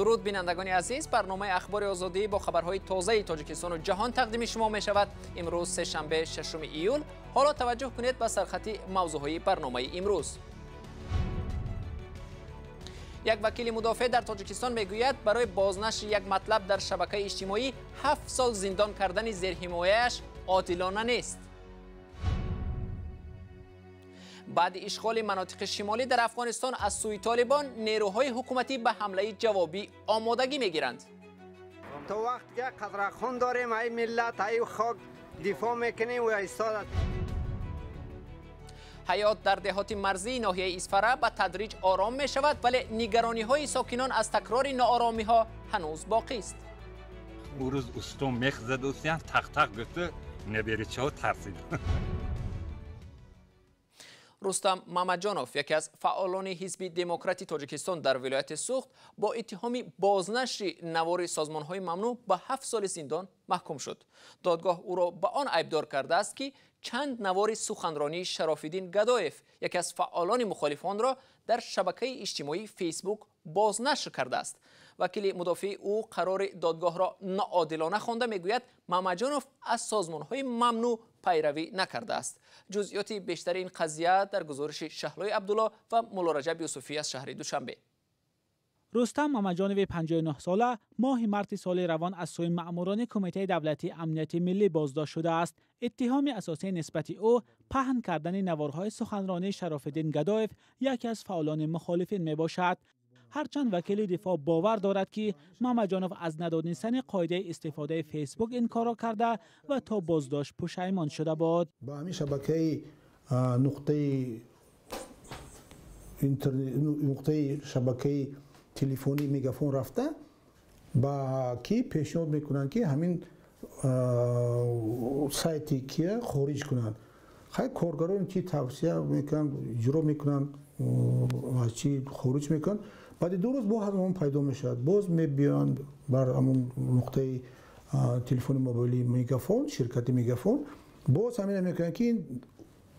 Дуруд бинандагони азиз, барномаи Ахбори Озодӣ бо хабарҳои тозаи Тоҷикистону ҷаҳон тақдими шумо мешавад. Имрӯз сешанбе, 6 июл. Ҳоло таваҷҷӯҳ кунед ба сархати мавзӯъҳои барномаи имрӯз. Як вакили мудофеъ дар Тоҷикистон мегӯяд, барои бознашри як матлаб дар шабакаи иҷтимоӣ 7 сол зиндон кардани зерҳимояаш одилона нест. Баъди ишғоли манотиқи шимолӣ дар Афғонистон аз сӯи Толибон, нерӯҳои ҳукуматӣ ба ҳамлаи ҷавобӣ омодагӣ мегиранд. То вақт ки қатрахон дорем, ай миллат, ай хок дифоъ мекунем ва истода. Ҳаёт дар деҳоти марзии ноҳияи Исфара ба тадриҷ ором мешавад, вале нигарониҳои сокинон аз такрори нооромиҳо ҳанӯз боқист. Ӯ рӯз устон мех зада, устиян тақ-тақ гуфту, наберичаҳо тарсид. Рустам Мамаҷонов, яке аз фаъолони Ҳизби Демократи Тоҷикистон дар вилояти Суғд, бо иттиҳоми бознашри навори созмонҳои мамнӯъ ба 7 соли зиндон маҳкум шуд. Додгоҳ ӯро ба он айбдор кардааст, ки чанд навори суханронии Шарофиддин Гадоев, яке аз фаъолони мухолифонро дар шабакаи иҷтимоии Фейсбук бознашр кардааст. Вакили мудофеи ӯ қарори додгоҳро ноодилона хонда мегӯяд, Мамаҷонов аз созмонҳои мамнӯъ пайравӣ накардааст. Ҷузъиёти бештари ин қазия дар гузориши Шаҳлои Абдулло ва Муллораҷаб Юсуфӣ аз шаҳри Душанбе. Рустам Мамаҷонови 59сола моҳи марти соли равон аз сӯи маъмурони Кумитаи давлатии амнияти миллӣ боздошт шудааст. Иттиҳоми асосӣ нисбати ӯ паҳн кардани наворҳои суханронии Шарофиддин Гадоев, яке аз фаъолони мухолифин мебошад. Ҳарчанд вакили дифоъ бовар дорад, ки Мамаҷонов аз надонистани қоидаи истифодаи Фейсбук ин корро карда ва то боздошт пушаймон шуда буд. Ба ҳамин шабакаи нуқтаи нуқтаи шабакаи телефонии Мегафон рафта, ба ки пешниҳод мекунанд, ки ҳамин сайти кия хориҷ кунанд. Хай, коргарони чи тавсия мекунанд, иҷро мекунанд, аз чи хориҷ мекунанд. Баъди 2 рӯз бо ҳамон пайдо мешавад, боз мебиёянд бар ҳамон нуқтаи телефони мобилии Мегафон, ширкати Мегафон, боз ҳамина мекунанд, ки ин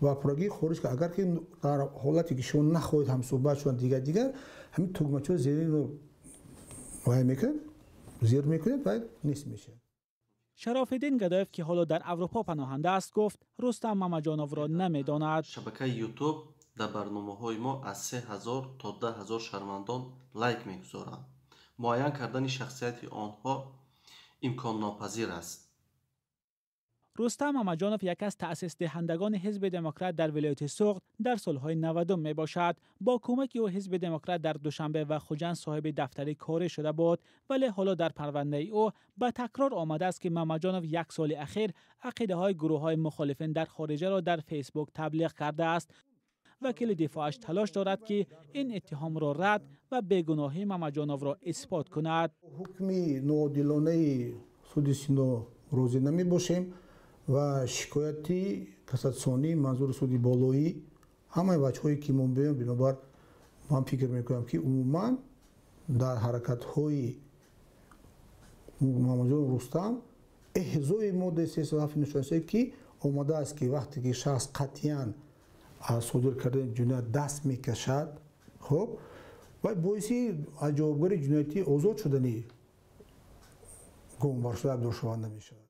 ба пуррагӣ хориҷ кард. Агар ки дар ҳолате ки шумо нахоҳед ҳамсӯҳбат шаванд, дигар дигар ҳамин тугмачаҳо зеринро вай мекунад, зер мекунад ва нест мешавад. Шарофиддин Гадоев, ки ҳоло дар Аврупо паноҳанда аст, гуфт Рустам Мамаҷоновро намедонад. Шабакаи Ютуб дар барномаҳои мо аз 3000 то 10 000 шаҳрвандон лайк мегузоранд. Муайян кардани шахсияти онҳо имконнопазир аст. Рустам Мамаҷонов яке аз таъсисдиҳандагони Ҳизби Демократ дар вилояти Суғд дар солҳои 90 мебошад. Бо кӯмаки ӯ Ҳизби Демократ дар Душанбе ва Хуҷанд соҳиби дафтари корӣ шуда буд, вале ҳоло дар парвандаи ӯ ба такрор омадааст, ки Мамаҷонов як соли ахир ақидаҳои гурӯҳҳои мухолифин дар хориҷаро дар Фейсбук таблиғ кардааст. Вакили дифоаш талош дорад, ки ин иттиҳомро рад ва бегуноҳии Мамаҷоновро исбот кунад. Ҳукми ноодилонаи суди Сино розӣ намебошем ва шикояти кассатсионӣ манзури суди болоӣ ҳамаи ваҷҳое ки мо мебинем. Бинобар ман фикр мекунам, ки умуман дар ҳаракатҳои Мамаҷон Рустам эҳзои моддаи 307 нишонсе, ки омадааст, ки вақте ки шахс қатъиян аз содир кардани ҷиноят даст мекашад, хуб, ва боиси аз ҷавобгари ҷиноятӣ озод шудани гумонбаршуда айбдоршаванда мешавад.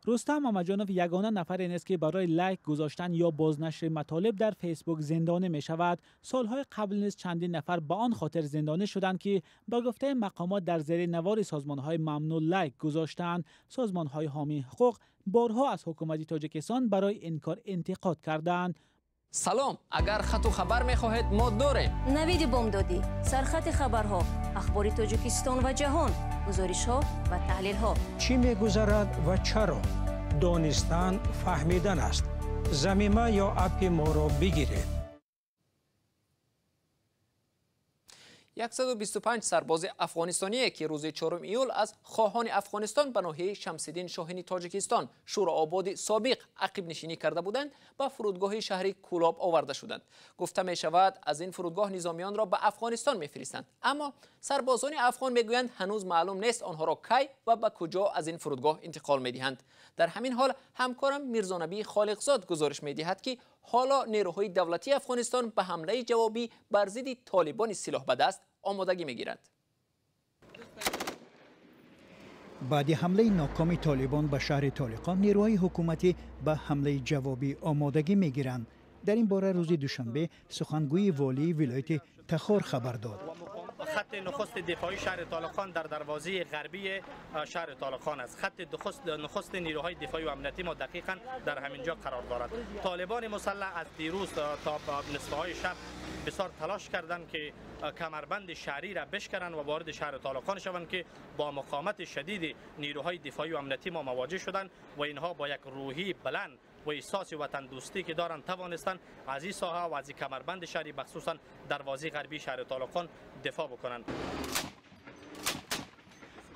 Рустам Мамаҷонов ягона нафаре нест, ки барои лайк гузоштан ё бознашри матолиб дар Фейсбук зиндонӣ мешавад. Солҳои қабл низ чандин нафар ба он хотир зиндонӣ шуданд, ки ба гуфтаи мақомот дар зери навори созмонҳои мамнӯъ лайк гузоштанд. Созмонҳои ҳомии ҳуқуқ борҳо аз ҳукумати Тоҷикистон барои ин кор интиқод карданд. Салом, агар хату хабар мехоҳед, мо дорем. Навиди бомдодӣ, сархати хабарҳо, ахбори Тоҷикистон ва ҷаҳон, гузоришҳо ва таҳлилҳо. Чӣ мегузарад ва чаро? Донистан фаҳмидан аст. Замима ё аппи моро бигиред. 125 сарбози афғонистоние, ки рӯзи 4 июл аз хоҳони Афғонистон ба ноҳияи Шамсиддин Шоҳини Тоҷикистон, Шӯроободи собиқ, ақибнишинӣ карда буданд, ба фурудгоҳи шаҳри Кӯлоб оварда шуданд. Гуфта мешавад, аз ин фурудгоҳ низомиёнро ба Афғонистон мефиристанд. Аммо сарбозони афғон мегӯянд, ҳанӯз маълум нест онҳоро кай ва ба куҷо аз ин фурудгоҳ интиқол медиҳанд. Дар ҳамин ҳол ҳамкорам Мирзонабӣ Холиқзод гузориш медиҳад, ки ҳоло нерӯҳои давлатии Афғонистон ба ҳамлаи ҷавобӣ бар зидди толибони силоҳбадаст омодагӣ мегиранд. Баъди ҳамлаи нокоми Толибон ба шаҳри Толиқон, нерӯҳои ҳукуматӣ ба ҳамлаи ҷавобӣ омодагӣ мегиранд. Дар ин бора рӯзи душанбе сухангӯи волии вилояти Тахор хабар дод. Хати нахуст дифоии шаҳри Толиқон дар дарвозаи ғарбии шаҳри Толиқон аст. Хати нахуст нерӯҳои дифоӣ ва амниятии мо дақиқан дар ҳамин ҷо қарор дорад. Толибони мусаллаҳ аз дирӯз то нисфаҳои шаб бисёр талош карданд, ки камарбанди шаҳрӣ را бишкананд ва вориди шаҳри Толиқон шаванд, ки бо муқовимати шадиди нерӯҳои дифоӣ ва амниятии мо мувоҷеҳ шуданд ва инҳо бо як рӯҳии баланд ва эҳсоси ватандӯстӣ, ки доранд, тавонистанд аз ин соҳа ва аз ин камарбанди шаҳрӣ, махсусан дарвозаи ғарбии шаҳри Толиқон, дифоъ бикунанд.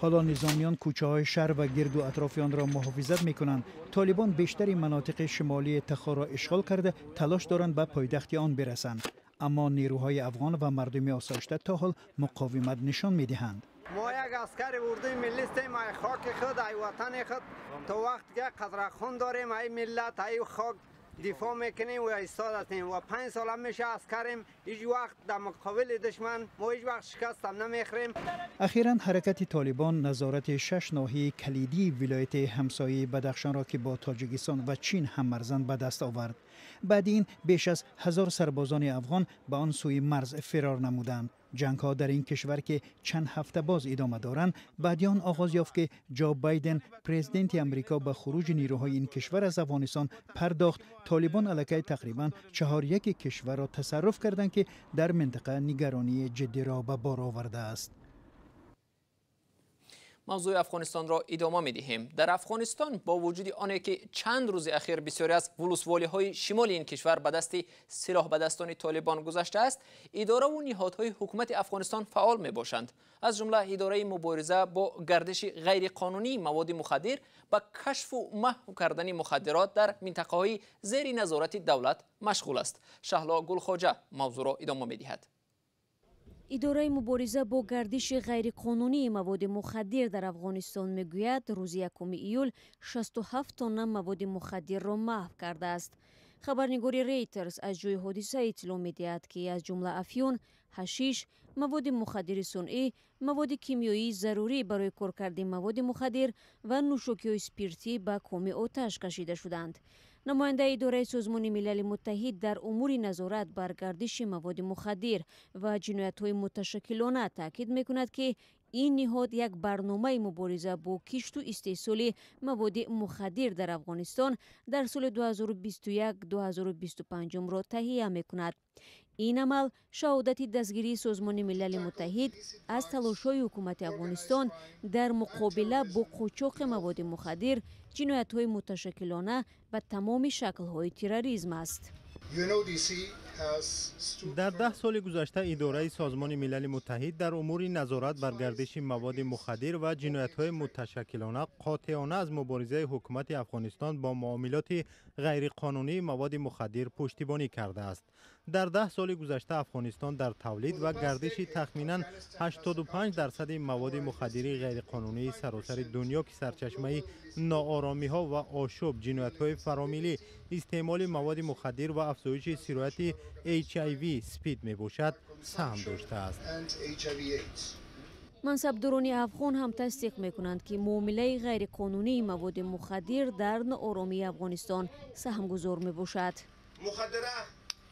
Ҳоло низомиён кӯчаҳои шаҳр ва гирду атрофи онро муҳофизат мекунанд. Толибон бештари манотиқи шимолии Тахорро ишғол карда, талош доранд ба пойтахти он бирасанд. Аммо нерӯҳои афғон ва мардуми осоишта то ҳол муқовимат нишон медиҳанд. Мо як аскари урдуи миллӣ ҳастем, ай хоки худ, ай ватани худ то вақт ки қатра хун дорем, ай миллат, ай хок дифоъ мекунем ва истод ҳастем ва 5 сол ҳам меша аскарем. Ҳеҷ вақт дар муқобили душман мо ҳеҷ вақт шикаст ҳам намехӯрем. Ахиран ҳаракати Толибон назорати шаш ноҳияи калидии вилояти ҳамсояи Бадахшонро, ки бо Тоҷикистон ва Чин ҳаммарзанд, ба даст овард. Баъди ин беш аз 1000 сарбозони афғон ба он сӯи марз фирор намуданд. Ҷангҳо дар ин кишвар, ки чанд ҳафта боз идома доранд, баъди он оғоз ёфт, ки Ҷо Байден, президенти Амрико, ба хуруҷи нерӯҳои ин кишвар аз Афғонистон пардохт. Толибон аллакай тақрибан чаҳоряки кишварро тасарруф карданд, ки дар минтақа нигаронии ҷиддиро ба бор овардааст. Мавзӯи Афғонистонро идома медиҳем. Дар Афғонистон бо вуҷуди оне ки чанд рӯзи ахир бисёре аз вулусволиҳои шимоли ин кишвар ба дасти силоҳбадастони Толибон гузаштааст, идораву ниҳодҳои ҳукумати Афғонистон фаъол мебошанд. Аз ҷумла идораи мубориза бо гардиши ғайриқонунии маводи мухаддир ба кашфу маҳв кардани мухаддирот дар минтақаҳои зери назорати давлат машғул аст. Шаҳло Гулхоҷа мавзӯъро идома медиҳад. Идораи мубориза бо гардиши ғайриқонунии маводи мухаддир дар Афғонистон мегӯяд, рӯзи 1 июл 67 тонна маводи мухаддирро маҳв кардааст. Хабарнигори Рейтерс аз ҷои ҳодиса иттилоъ медиҳад, ки аз ҷумла афюн, ҳашиш, маводи мухаддири сунъӣ, маводи кимиёии зарурӣ барои коркарди маводи мухаддир ва нӯшокиҳои спиртӣ ба коми оташ кашида шуданд. Намояндаи идораи Созмони Милали Муттаҳид дар умури назорат бар гардиши маводи мухаддир ва ҷиноятҳои муташаккилона таъкид мекунад, ки ин ниҳод як барномаи мубориза бо кишту истеҳсоли маводи мухаддир дар Афғонистон дар соли 2021-2025-ро таҳия мекунад. Ин амал шаҳодати дастгирии Созмони Милали Муттаҳид аз талошҳои ҳукумати Афғонистон дар муқобила бо қочоқи маводи мухаддир, ҷиноятҳои муташаккилона ва тамоми шаклҳои терроризм аст. Дар 10 соли гузашта идораи Созмони Милали Муттаҳид дар умури назорат бар гардиши маводи мухаддир ва ҷиноятҳои муташаккилона қотеона аз муборизаи ҳукумати Афғонистон бо муомилоти ғайриқонунии маводи мухаддир пуштибонӣ кардааст. Дар 10 соли гузашта Афғонистон дар тавлид ва гардиши тахминан 85 дарсади маводи мухаддири ғайриқонунии саросари дунё, ки сарчашмаи нооромиҳо ва ошӯб, ҷиноятҳои фаромиллӣ, истеъмоли маводи мухаддир ва афзоиши сирояти HIV спид мебошад, саҳм доштааст. Мансабдорони афғон ҳам тасдиқ мекунанд, ки муомилаи ғайриқонунии маводи мухаддир дар норомии Афғонистон саҳмгузор мебошад. مخدره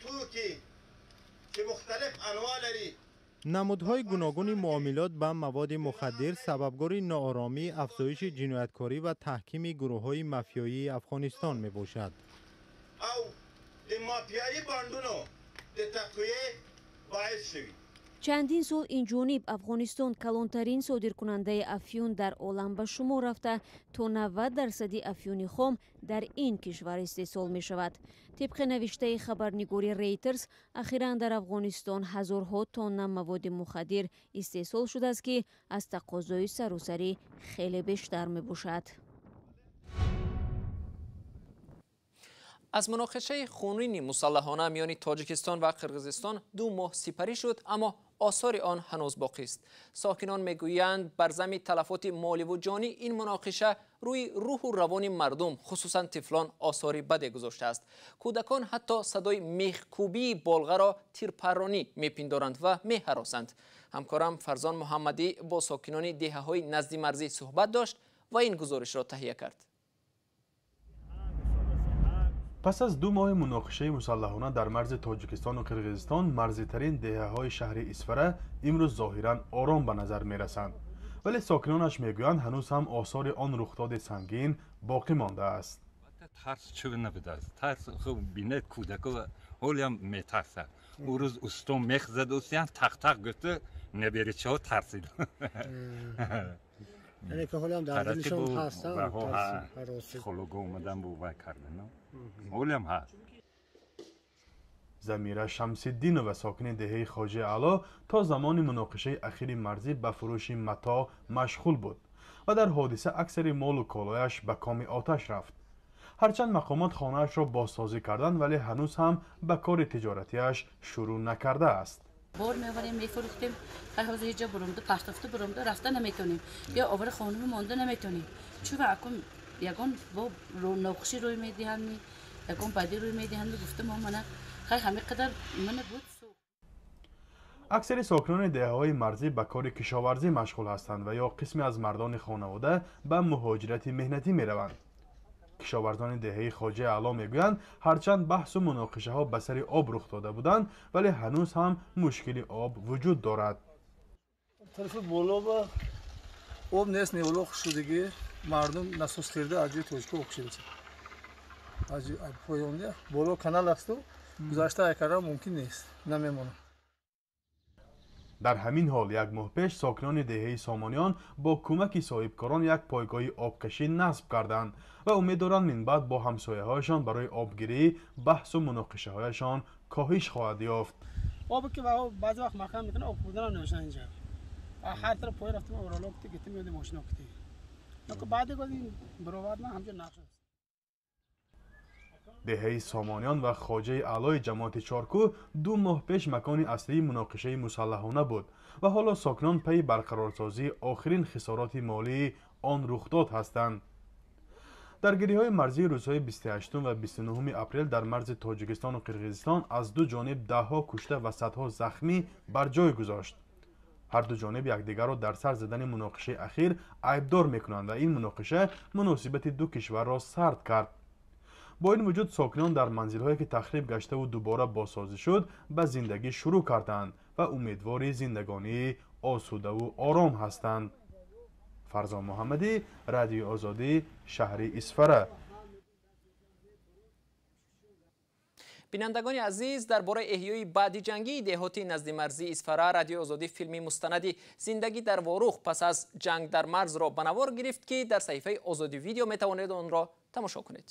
توکي چې مختلف انواع لري. Намудҳои гуногуни муомилот ба маводи мухаддир сабабгори нооромӣ, афзоиши ҷинояткорӣ ва таҳкими гурӯҳҳои мафиёии Афғонистон мебошад. او د مافیایي بانډونو د تقویې باعث شوي. Чандин сол инҷониб Афғонистон калонтарин содиркунандаи афюн дар олам ба шумор рафта, то 90 дарсади афюни хом дар ин кишвар истеҳсол мешавад. Тибқи навиштаи хабарнигори Рейтерс, ахиран дар Афғонистон ҳазорҳо тонна маводи мухаддир истеҳсол шудааст, ки аз тақозои саросарӣ хеле бештар мебошад. Аз муноқишаи хунини мусаллаҳона миёни Тоҷикистон ва Қирғизистон 2 моҳ сипарӣ шуд, аммо осори он ҳанӯз боқист. Сокинон мегӯянд, бар зами талафоти моливу ҷонӣ ин муноқиша рӯи рӯҳу равони мардум, хусусан тифлон, осори баде гузоштааст. Кӯдакон ҳатто садои мехкӯбии болғаро тирпарронӣ мепиндоранд ва меҳаросанд. Ҳамкорам Фарзон Муҳаммадӣ бо сокинони деҳаҳои наздимарзӣ суҳбат дошт. ва ин гузоришро таҳия кард. Пас аз 2 моҳи муноқишаи мусаллаҳона дар марзи Тоҷикистону Қирғизистон, марзитарин деҳаҳои шаҳри Исфара имрӯз зоҳиран ором ба назар мерасанд, вале сокинонаш мегӯянд, ҳанӯз ҳам осори он рухдоди сангин боқӣ мондааст. Тарс чӣ набудааст? Тарс хуб бинед, кӯдако ҳолиам метарсад. Ӯ рӯз устон мех задусиян, тақ-тақ гуфту наберичаҳо тарсид. Яъне ки ҳолиам дар дилшон ҳастанд. Холого омадан бу вай кардан, ҳолиам ҳаст. Замира Шамсиддинова, сокини деҳаи Хоҷаи Аъло, то замони муноқишаи ахири марзӣ ба фурӯши матоъ машғул буд ва дар ҳодиса аксари молу колояш ба коми оташ рафт. Ҳарчанд мақомот хонаашро бозсозӣ карданд, вале ҳанӯз ҳам ба кори тиҷоратиаш шурӯъ накардааст. Бор меоварем, мефурӯхтем. Ҳозир ҳеҷ ҷо буромда, партофта буромда рафта наметонем, ё овара хонуми монда наметонем. Чун акун ягон бо нохушӣ рӯй медиҳанд, ягон бадӣ рӯй медиҳанд, гуфта мо мана хай ҳамин қадар мана буд. Аксари сокинони деҳаҳои марзӣ ба кори кишоварзӣ машғул ҳастанд ва ё қисме аз мардони хонавода ба муҳоҷирати меҳнатӣ мераванд. Кишоварзони деҳаи Хоҷаи Аъло мегӯянд, ҳарчанд баҳсу муноқишаҳо ба сари об рух дода буданд, вале ҳанӯз ҳам мушкили об вуҷуд дорад. Тарафи боло ба об нест, неволо хушудагӣ мардум насос хирда аз ҷои тоҷика об кушида. Аз поён боло канал асту гузашта айкарда мумкин нест, намемонад. Дар ҳамин ҳол як моҳ пеш сокинони деҳаи Сомониён бо кӯмаки соҳибкорон як пойгоҳи обкашӣ насб карданд ва умед доранд, минбаъд бо ҳамсояҳояшон барои обгирӣ баҳсу муноқишаҳояшон коҳиш хоҳад ёфт. Обе ки баъзе вақт маҳкам мекунад, об хӯрданам намешавад инҷа. Ҳар тараф пои рафтем, орало кути гитем, меодем мошино кути. Баъде гоз ин баровард ман ҳамҷо нақш аст. Деҳаи Сомониён ва Хоҷаи Аълои ҷамоати Чоркӯ 2 моҳ пеш макони аслии муноқишаи мусаллаҳона буд ва ҳоло сокинон пайи барқарорсозии охирин хисороти молии он рухдод ҳастанд. Даргириҳои марзии рӯзҳои 28 ва 29 апрел дар марзи Тоҷикистону Қирғизистон аз ду ҷониб даҳҳо кушта ва садҳо захмӣ бар ҷой гузошт. Ҳар ду ҷониб якдигарро дар сар задани муноқишаи ахир айбдор мекунанд ва ин муноқиша муносибати ду кишварро сард кард. Бо ин вуҷуд сокинон дар манзилҳое ки тахриб гаштаву дубора бозсозӣ шуд, ба зиндагӣ шурӯъ карданд ва умедвори зиндагонии осудаву ором ҳастанд. Фарзон Муҳаммадӣ, Радиои Озодӣ, шаҳри Исфара. Бинандагони азиз, дар бораи эҳёи баъдиҷангии деҳоти наздимарзии Исфара Радиои Озодӣ филми мустанади «Зиндагӣ дар Ворух пас аз ҷанг дар марзро ба навор гирифт, ки дар саҳифаи Озодӣ видео метавонед онро тамошо кунед.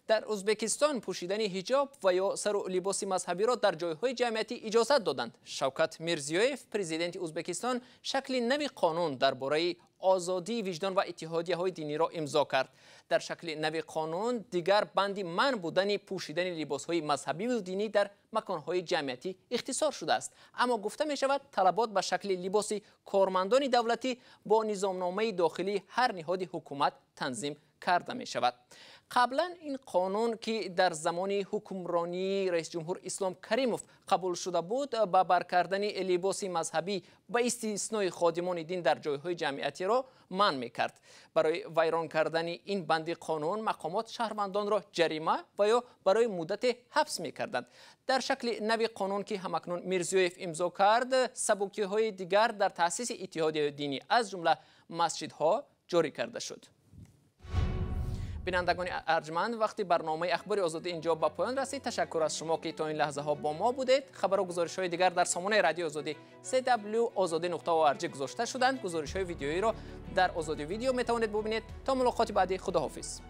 Дар Ӯзбекистон пӯшидани ҳиҷоб ва ё сару либоси мазҳабиро дар ҷойҳои ҷамъиятӣ иҷозат доданд. Шавкат Мирзиёев, президенти Ӯзбекистон, шакли нави қонун дар бораи озодии виҷдон ва иттиҳодияҳои диниро имзо кард. Дар шакли нави қонун дигар банди манъ будани пӯшидани либосҳои мазҳабиву динӣ дар маконҳои ҷамъиятӣ ихтисор шудааст. Аммо гуфта мешавад, талабот ба шакли либоси кормандони давлатӣ бо низомномаи дохилии ҳар ниҳоди ҳукумат танзим карда мешавад. Қаблан ин қонун, ки дар замони ҳукмронии раисҷумҳур Ислом Каримов қабул шуда буд, ба бар кардани либоси мазҳабӣ ба истиснои ходимони дин дар ҷойҳои ҷамъиятиро манъ мекард. Барои вайрон кардани ин банди қонун мақомот шаҳрвандонро ҷарима ва ё барои муддате ҳабс мекарданд. Дар шакли нави қонун, ки ҳамакнун Мирзиёев имзо кард, сабукиҳои дигар дар таъсиси иттиҳодияи динӣ аз ҷумла масҷидҳо ҷорӣ карда шуд. Бинандагони арҷманд, вақти барномаи Ахбори Озодӣ инҷо ба поён расид. Ташаккур аз шумо, ки то ин лаҳзаҳо бо мо будед. Хабару гузоришҳои дигар дар сомонаи Радиои Озодӣ cwozodi.org гузошта шуданд. Гузоришҳои видеоиро дар Озодӣ видео метавонед бубинед. То мулоқоти баъдӣ, худоҳофиз.